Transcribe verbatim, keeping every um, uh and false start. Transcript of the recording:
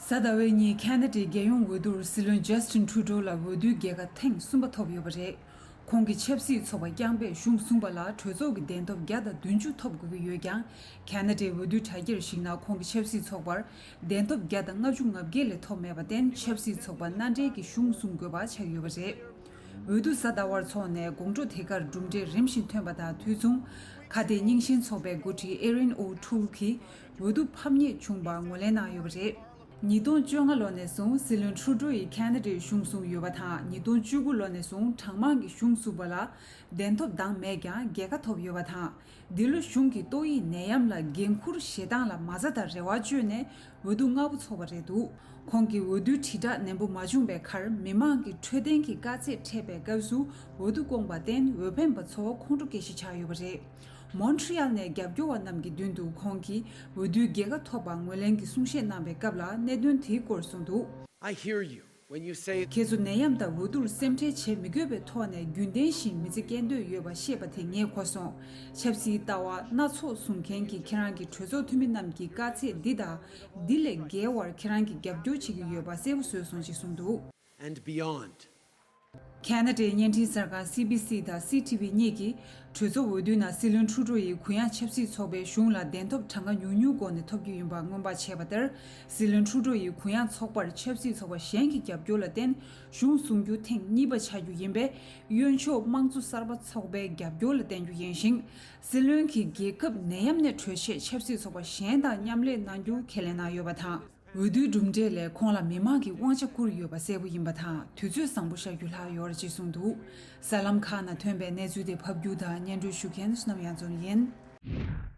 གཟའ་ཟླ་བའི་ཉིན་ཁ་ན་ཌའི་རྒྱལ་ཡོངས་འོས་བསྡུར་སྲིད་བློན་ཇ་སི་ཊིན་ཊུ་རུ་ཌོ་ལ་འོས་བསྡུའི་རྒྱལ་ཁ་ཐེངས་གསུམ་པ་ཐོབ་ཡོད་པ་རེད། ཁོང་གིས་ཆབ་སྲིད་ཚོགས་པ་རྐྱང་པས་གཞུང་བཟུང་བ་ལ་གྲོས་ཚོགས་ཀྱི་གདན་ཐོབ་བརྒྱ་དང་བདུན་ཅུ་ཐོབ་དགོས་ཀྱི་ཡོད་ཀྱང་། ཁ་ན་ཌའི་འོས་བསྡུའི་དྲ་རྒྱར་གཞིགས་ན་ཁོང་གིས་ཆབ་སྲིད་ཚོགས་པར་གདན་ཐོབ་བརྒྱ་དང་ལྔ་བཅུ་ང་བརྒྱད་ལས་ཐོབ་མེད་པར་བརྟེན་ཆབ་སྲིད་ཚོགས་པ་མནའ་འབྲེལ་གྱིས་གཞུང་བཟུང་དགོས་པ་ཆགས་ཡོད་པ་རེད། འོས་བསྡུ་གཟའ་ཟླ་བར་འཚོགས་ནས་དགོང་དྲོ་དེ་གར་གྲུབ་འབྲས་རིམ་བཞིན་ཐོན་པ་དང་དུས་མཚུངས། ཁ་གཏད་རྙིང་ཞེན་ཚོགས་པའི་འགོ་ཁྲིད་ཨེ་རིན་ཨོ་ཁྲུལ་གྱིས་འོས་བསྡུ་ཕམ་ཉེས་བྱུང་བར་ངོས་ལེན་གནང་ཡོད་པ་རེད། ཉིས་སྟོང་བཅོ་ལྔ་ལོ་ནས་བཟུང་སྲིད་བློན་ཁྲུ་ཌོ་ཡིས་ཁ་ན་ཌའི་གཞུང་བཟུང་ཡོད་པ་དང་། ཉིས་སྟོང་བཅུ་དགུ་ལོ་ནས་བཟུང་གྲངས་མང་གི་གཞུང་བཟུང་བ་ལ་གདན་ཐོབ་འདང་མེད་ཀྱང་རྒྱལ་ཁ་ཐོབ་ཡོད་པ་དང་། འདི་ལོ་གཞུང་གི་ཏོག་དབྱིབས་ནད་ཡམས་ལ་འགན་འཁུར་བཞེས་སྟངས་ལ་མ་རྩ་དང་རེ་བ་བཅོལ་ནས་འོས་བསྡུ་སྔ་པོ་འཚོགས་པ་རེད་འདུག་ཁོང་གིས་འོས་བསྡུའི་དྲིལ་བསྒྲགས་ནན་པོ་མ་བྱུང་བའི་ཁར་མི་མང་གིས་འཕྲོད་བསྟེན་གྱི་དཀའ་ཚེགས་འཕྲད་པའི་སྐབས་སུ་འོས་བསྡུ་བསྐོངས་པར་བརྟེན་འོས་འཕེན་པ་ཚོ་ཁོང་ཁྲོ་སྐྱེ་གཞི་ཆགས་ཡོད་པ་རེད། མོན་ཊི་རི་ཡལ་ནས་རྒྱབ་སྐྱོར་བ་རྣམས་ཀྱི་མདུན་དུ་ཁོང་གིས་འོས་བསྡུའི་རྒྱལ་ཁ་ཐོབ་པར་ངོས་ལེན་གྱི་གསུང་བཤད་གནང་བའི་སྐབས་ལ་གནད་དོན་དེའི་སྐོར་གསུངས་འདུག I hear you when you say ཁྱེད་ཚོ་ནད་ཡམས་དང་འོས་བསྡུར་སེམས་ཁྲལ་བྱེད་མི་དགོས་པའི་ཐོག་ནས་རྒྱུན་ལྡན་བཞིན་མི་ཚེ་སྐྱེལ་འདོད་ཡོད་པ་ཤེས་པ་དེ་ངས་གོ་སོང་། ཆབ་སྲིད་ལྟ་བ་སྣ་ཚོགས་བཟུང་མཁན་གྱི་ཁྱེད་རང་གི་གྲོས་ཚོགས་འཐུས་མི་རྣམས་ཀྱི་དཀའ་ཚེགས་འདི་དང་། འདི་ལས་བརྒལ་བར་ཁྱེད་རང་གིས་རྒྱབ་སྐྱོར་བྱེད་ཀྱི་ཡོད་པ་གསལ་པོ་བཟོས་སོང་ཞེས་གསུངས་འདུག and beyond. ཁ་ན་ཌའི་བརྙན་འཕྲིན་གསར་ཁང་སི་བི་སི་དང་སི་ཊི་ཝི་གཉིས་ཀྱིས་གྲོས་ཚོགས་འོས་བསྡུའི་ནང་སྲིད་བློན་ཁྲུ་ཌོ་ཡིས་གུ་ཡངས་ཆབ་སྲིད་ཚོགས་པའི་གཞུང་ལ་གདན་ཐོབ་གྲངས་ཀ་ཉུང་ཉུང་སྒོ་ནས་ཐོབ་རྒྱུ་ཡིན་པ་སྔོན་དཔག་བྱས་པ་ལྟར། སྲིད་བློན་ཁྲུ་ཌོ་ཡིས་གུ་ཡངས་ཚོགས་པར་ཆབ་སྲིད་ཚོགས་པ་གཞན་གྱི་རྒྱབ་སྐྱོར་ལ་བརྟེན་གཞུང་བཟུང་རྒྱུ་ཐེངས་གཉིས་པ་ཆགས་རྒྱུ་ཡིན་པས། གཡོན་ཕྱོགས་དམངས་གཙོ་གསར་པ་ཚོགས་པའི་རྒྱབ་སྐྱོར་ལ་བརྟེན་རྒྱུ་ཡིན་ཞིང་། སྲིད་བློན་གྱིས་རྒྱལ་ཁབ་ནད་ཡམས་ནས་གྲོལ་ཆེད་ཆབ་སྲིད་ཚོགས་པ་གཞན་དང་མཉམ་ལས་གནང་རྒྱུ་ཁས་ལེན་གནང་ཡོད་པ་དང་། འོས་བསྡུའི་གྲུབ་འབྲས་ལས་ཁོང་ལ་མི་མང་གིས་དབང་ཆ་བསྐུར་ཡོད་པ་གསལ་པོ་ཡིན་པ་དང་། དུས་ཚོད་བཟང་པོ་ཤར་རྒྱུ་ལྷག་ཡོད་རེད་ཅེས་གསུངས་འདུག་གསར་ལམ་ཁག་ནང་ཐོན་པའི་གནས་ཚུལ་དེ་ཕབ་སྒྱུར་དང་སྙན་སྒྲོན་ཞུ་མཁན་བསོད་ནམས་གཡང་འཛོམས་ཡིན།